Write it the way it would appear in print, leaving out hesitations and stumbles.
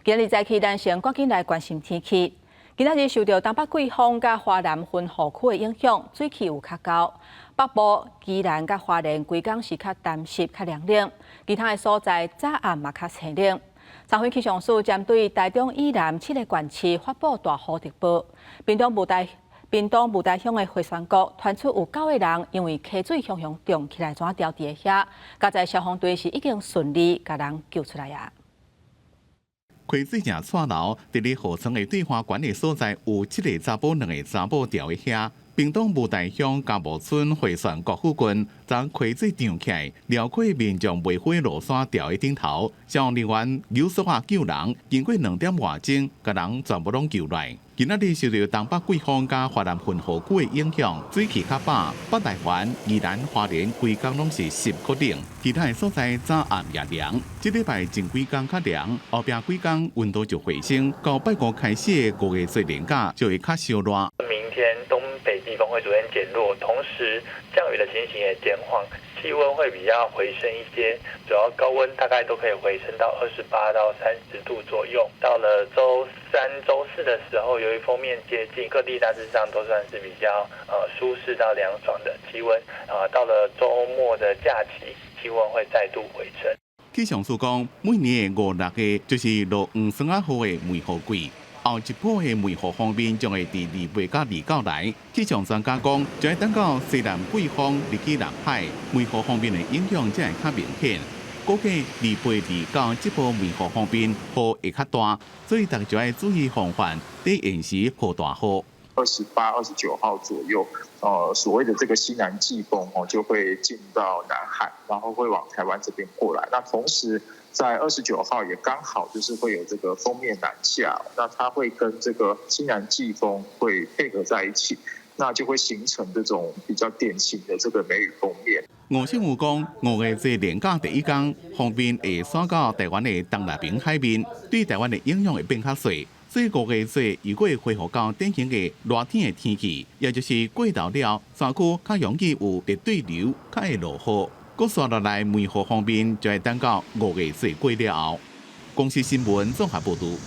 今日早起，咱先趕緊來關心天氣。今仔日受著東北季風佮華南雲雨區的影響，水氣有較厚。北部、宜蘭佮花蓮規工是較乾濕、較涼冷，其他的所在早暗嘛較清冷。昨昏氣象署針對台中以南七個縣市發布大雨特報，屏東霧台鄉的迴旋谷傳出有九個人因為溪水雄雄漲起來，怎著佇遐？佳哉消防隊是已經順利共人救出來啊！溪水正掣流，佇咧河床的對岸懸的所在有七个查埔、兩个查某著佇遐。屏東霧台鄉嘉霧村迴旋谷附近，昨溪水漲起來，遼闊民眾袂赴落山著佇頂頭，消防人員扭索仔救人，經過2點外鐘，共人全部攏救來。今仔日受著東北季風佮華南雲雨區的影響，水氣較飽，北台灣、宜蘭、花蓮規工攏是濕閣冷，其他的所在早暗也涼。這禮拜前幾工較涼，後壁幾工溫度就回升，到拜五開始的五月做連假就會較燒熱。明天東北季風會逐漸減弱，同時降雨的情形也減緩，氣溫會比較回升一些，主要高溫大概都可以回升到28到30度左右。到了週三、週四的時候，由於鋒面接近，各地大致上都算是比較舒適到涼爽的氣溫。啊，到了週末的假期，氣溫會再度回升。氣象署講，每年的五六月就是落黃霜仔雨的梅雨季。後一波的梅雨鋒面將會佇28佮29來。氣象專家講，就愛等到西南季風入去南海，梅雨鋒面的影響才會較明顯。估計28、29這波梅雨鋒面雨會較大，所以大家就愛注意防範，佇延時落大雨。 28、29號左右，所謂的這個西南季風哦，就會進到南海，然後會往台灣這邊過來。那同時在29號也剛好就是會有這個鋒面南下，那它會跟這個西南季風會配合在一起，那就會形成這種比較典型的這個梅雨鋒面。吳勝有講，五月節連假第一工，鋒面會徙到台灣的東南邊海面，對台灣的影響會變較細。所以五月底如果會恢復到典型的熱天的天氣，也就是過晝了，山區較容易有熱對流，較會落雨。閣紲落來梅雨鋒面就會等到五月底過了後。公視新聞綜合報導。